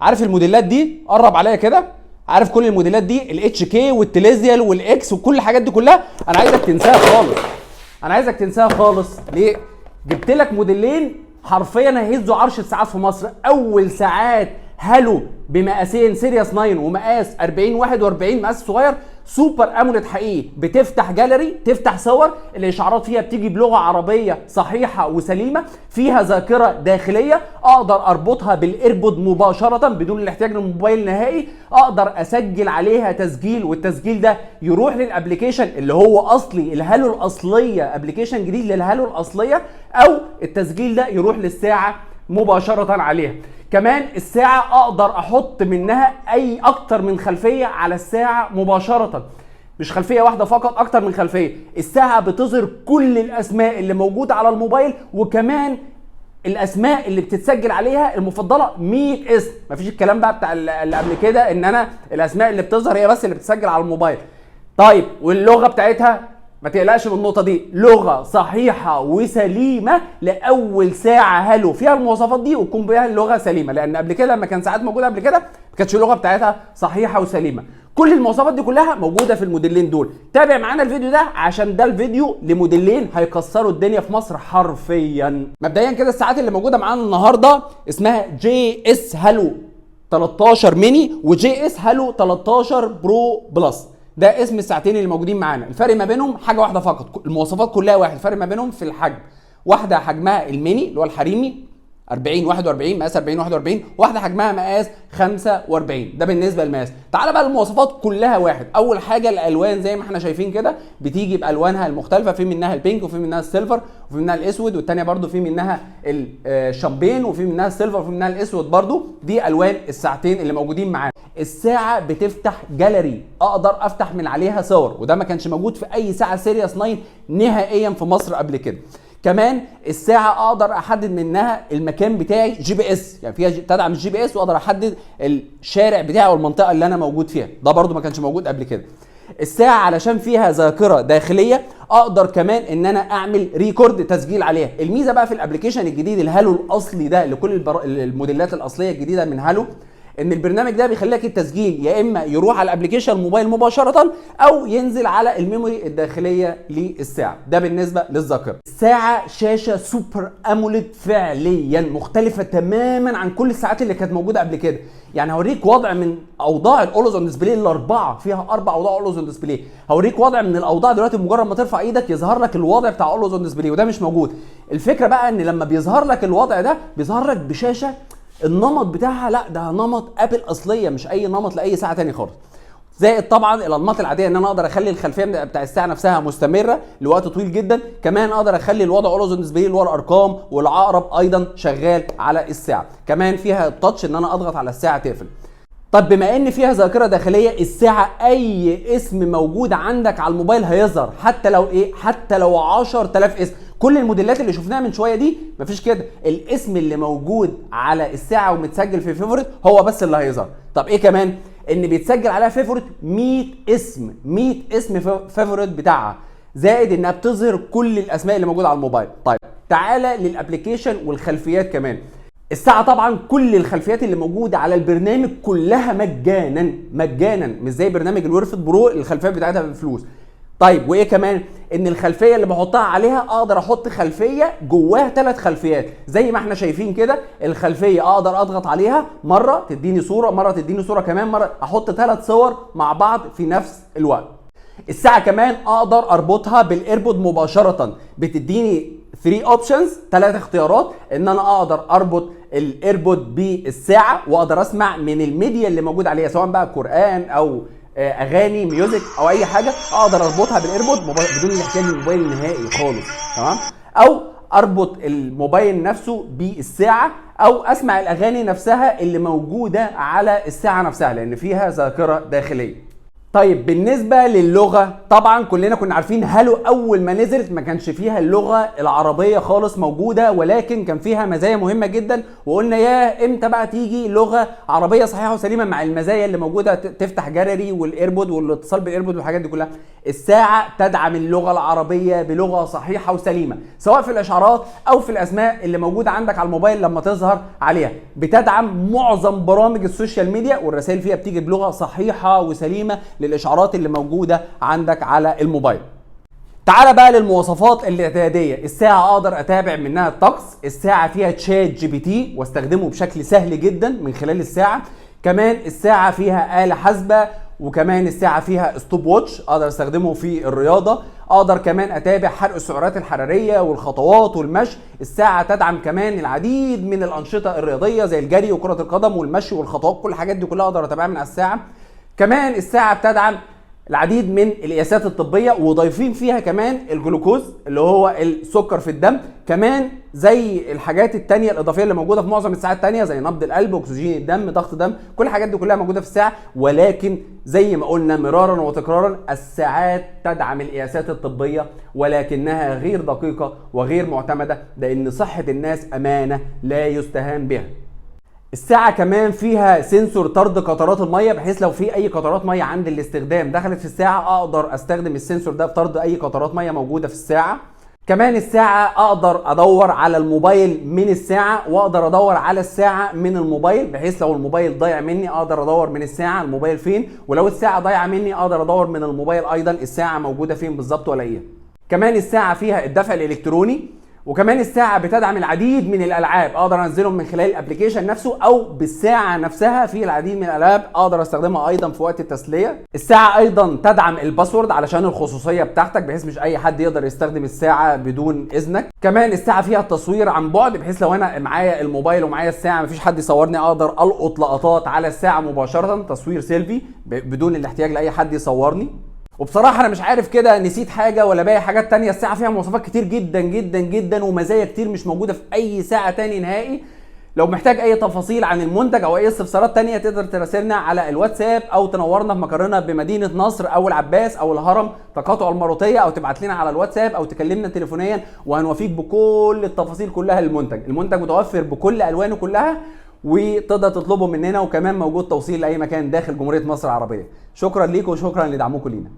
عارف الموديلات دي؟ قرب عليا كده. عارف كل الموديلات دي، ال HK وال Telesial وال X وكل الحاجات دي كلها، انا عايزك تنساها خالص. انا عايزك تنساها خالص. ليه؟ جبت لك موديلين حرفيا هيهزوا عرش الساعات في مصر. اول ساعات Halo بمقاسين series 9 ومقاس 40 41، مقاس صغير، super AMOLED حقيقي، بتفتح جاليري، تفتح صور، الاشعارات فيها بتيجي بلغه عربية صحيحه وسليمه، فيها ذاكره داخلية اقدر اربطها بال AirPod مباشرة بدون الاحتياج للموبايل نهائي، اقدر اسجل عليها تسجيل والتسجيل ده يروح لل application اللي هو اصلي ال Halo الاصليه، application جديد لل Halo الاصليه، او التسجيل ده يروح للساعة مباشرة عليها. كمان الساعة اقدر احط منها اي اكتر من خلفية على الساعة مباشرة، مش خلفية واحدة فقط، اكتر من خلفية. الساعة بتظهر كل الاسماء اللي موجودة على الموبايل، وكمان الاسماء اللي بتتسجل عليها المفضلة 100 اسم. مفيش الكلام بقى بتاع اللي قبل كده ان انا الاسماء اللي بتظهر هي بس اللي بتسجل على الموبايل. طيب، واللغة بتاعتها؟ ما تقلقش من النقطة دي، لغة صحيحه وسليمه لاول ساعة Halo فيها المواصفات دي وتكون بيها اللغة سليمه، لان قبل كده لما كان ساعات موجودة قبل كده ما كانتش اللغة بتاعتها صحيحه وسليمه. كل المواصفات دي كلها موجودة في الموديلين دول. تابع معانا الفيديو ده عشان ده الفيديو لموديلين هيكسروا الدنيا في مصر حرفيا. مبدئيا كده، الساعات اللي موجودة معانا النهارده اسمها GS Halo 13 ميني و GS Halo 13 Pro Plus. ده اسم الساعتين اللي موجودين معانا. الفرق ما بينهم حاجة واحدة فقط، المواصفات كلها واحد، الفرق ما بينهم في الحجم. واحدة حجمها الميني اللي هو الحريمي 40 41، مقاس 40 41، واحدة حجمها مقاس 45. ده بالنسبة للمقاس. تعال بقى، المواصفات كلها واحد. اول حاجة الالوان، زي ما احنا شايفين كده بتيجي بالوانها المختلفه، في منها ال pink وفي منها ال silver وفي منها الاسود، والثانية برده في منها الشامبين وفي منها ال silver وفي منها الاسود برده. دي الوان الساعتين اللي موجودين معانا. الساعة بتفتح جاليري، اقدر افتح من عليها صور، وده ما كانش موجود في اي ساعة series 9 نهائيا في مصر قبل كده. كمان الساعة اقدر احدد منها المكان بتاعي GPS، يعني فيها تدعم ال GPS واقدر احدد الشارع بتاعي والمنطقة اللي انا موجود فيها. ده برده ما كانش موجود قبل كده. الساعة علشان فيها ذاكره داخلية اقدر كمان ان انا اعمل record، تسجيل عليها. الميزة بقى في ال application الجديد ال Halo الاصلي ده لكل الموديلات الاصلية الجديدة من Halo، ان البرنامج ده بيخلي لك التسجيل يا اما يروح على ال application الموبايل مباشرة او ينزل على ال memory الداخلية للساعه. ده بالنسبة للذاكرة. الساعة شاشة super AMOLED فعليا مختلفة تماما عن كل الساعات اللي كانت موجودة قبل كده. يعني هوريك وضع من اوضاع ال always on display الاربعه، فيها اربع اوضاع always on display. هوريك وضع من الاوضاع دلوقتي، مجرد ما ترفع ايدك يظهر لك الوضع بتاع always on display، وده مش موجود. الفكرة بقى ان لما بيظهر لك الوضع ده بيظهر لك بشاشة النمط بتاعها، لا ده نمط Apple اصليه، مش اي نمط لاي ساعة تاني خالص. زائد طبعا الانماط العادية ان انا اقدر اخلي الخلفية بتاع الساعة نفسها مستمرة لوقت طويل جدا. كمان اقدر اخلي الوضع always on display اللي هو الارقام والعقرب ايضا شغال على الساعه. كمان فيها ال touch ان انا اضغط على الساعة تقفل. طب بما ان فيها ذاكره داخلية الساعه، اي اسم موجود عندك على الموبايل هيظهر، حتى لو ايه؟ حتى لو 10000 اسم. كل الموديلات اللي شفناها من شوية دي مفيش كده، الاسم اللي موجود على الساعة ومتسجل في favorite هو بس اللي هيظهر. طب ايه كمان؟ ان بيتسجل عليها favorite 100 اسم، 100 اسم favorite بتاعها، زائد انها بتظهر كل الاسماء اللي موجودة على الموبايل. طيب، تعالى لل application والخلفيات. كمان الساعة طبعا كل الخلفيات اللي موجودة على البرنامج كلها مجانا مجانا، مش زي برنامج ال Wear Fit Pro الخلفيات بتاعتها بفلوس. طيب، وايه كمان؟ ان الخلفية اللي بحطها عليها اقدر احط خلفية جواها ثلاث خلفيات، زي ما احنا شايفين كده. الخلفية اقدر اضغط عليها مرة تديني صوره، مرة تديني صوره كمان، مرة احط ثلاث صور مع بعض في نفس الوقت. الساعة كمان اقدر اربطها بال AirPod مباشره، بتديني 3 options، ثلاث اختيارات، ان انا اقدر اربط ال AirPod بالساعة واقدر اسمع من الميديا اللي موجود عليها، سواء بقى قران او اغاني music او اي حاجه، اقدر اربطها بال AirPod بدون الاحتياج للموبايل نهائي خالص، تمام؟ او اربط الموبايل نفسه بالساعه، او اسمع الاغاني نفسها اللي موجودة على الساعة نفسها لان فيها ذاكره داخليه. طيب، طيب بالنسبة للغة، طبعا كلنا كنا عارفين Haylou اول ما نزلت ما كانش فيها اللغة العربية خالص موجودة، ولكن كان فيها مزايا مهمة جدا، وقلنا يا امتى بقى تيجي لغة عربية صحيحه وسليمه مع المزايا اللي موجودة، تفتح جاليري وال AirPod والاتصال بال AirPod والحاجات دي كلها. الساعة تدعم اللغة العربية بلغه صحيحه وسليمه، سواء في الاشعارات او في الاسماء اللي موجودة عندك على الموبايل لما تظهر عليها. بتدعم معظم برامج ال social media، والرسائل فيها بتيجي بلغه صحيحه وسليمه للاشعارات اللي موجودة عندك على الموبايل. تعال بقى للمواصفات الاعتيادية. الساعة اقدر اتابع منها الطقس، الساعة فيها ChatGPT واستخدمه بشكل سهل جدا من خلال الساعة، كمان الساعة فيها آلة حاسبه، وكمان الساعة فيها stopwatch اقدر استخدمه في الرياضة، اقدر كمان اتابع حرق السعرات الحرارية والخطوات والمشي. الساعة تدعم كمان العديد من الانشطة الرياضية زي الجري وكره القدم والمشي والخطوات، كل الحاجات دي كلها اقدر اتابعها من على الساعة. كمان الساعة بتدعم العديد من القياسات الطبية، وضايفين فيها كمان الجلوكوز اللي هو السكر في الدم، كمان زي الحاجات التانية الاضافية اللي موجودة في معظم الساعات التانية زي نبض القلب، اكسجين الدم، ضغط دم، كل الحاجات دي كلها موجودة في الساعة. ولكن زي ما قلنا مرارا وتكرارا، الساعات تدعم القياسات الطبية ولكنها غير دقيقة وغير معتمدة، لان صحة الناس امانه لا يستهان بها. الساعة كمان فيها sensor طرد قطرات المية، بحيث لو في أي قطرات مية عند الاستخدام دخلت في الساعة أقدر أستخدم ال sensor ده في طرد أي قطرات مية موجودة في الساعة. كمان الساعة أقدر أدور على الموبايل من الساعة، وأقدر أدور على الساعة من الموبايل، بحيث لو الموبايل ضايع مني أقدر أدور من الساعة الموبايل فين، ولو الساعة ضايعة مني أقدر أدور من الموبايل أيضا الساعة موجودة فين بالظبط ولا إيه. كمان الساعة فيها الدفع الإلكتروني، وكمان الساعة بتدعم العديد من الألعاب، أقدر أنزلهم من خلال ال application نفسه أو بالساعة نفسها، في العديد من الألعاب أقدر أستخدمها أيضا في وقت التسلية. الساعة أيضا تدعم ال password علشان الخصوصية بتاعتك، بحيث مش أي حد يقدر يستخدم الساعة بدون إذنك. كمان الساعة فيها التصوير عن بعد، بحيث لو أنا معايا الموبايل ومعايا الساعة مفيش حد يصورني، أقدر ألقط لقطات على الساعة مباشرة، تصوير سيلفي بدون الاحتياج لأي حد يصورني. وبصراحة أنا مش عارف كده نسيت حاجة ولا باقي حاجات تانية. الساعة فيها مواصفات كتير جدا جدا جدا ومزايا كتير مش موجودة في أي ساعة تاني نهائي. لو محتاج أي تفاصيل عن المنتج أو أي استفسارات تانية تقدر تراسلنا على الواتساب أو تنورنا في مقرنا بمدينة نصر أو العباس أو الهرم تقاطع الماروتية، أو تبعت لنا على الواتساب أو تكلمنا تليفونيا وهنوافيك بكل التفاصيل كلها للمنتج. المنتج متوفر بكل ألوانه كلها وتقدر تطلبه مننا، وكمان موجود توصيل لأي مكان داخل جمهورية مصر العربية. شكرا ليكم وشكرا لدعمكم لينا.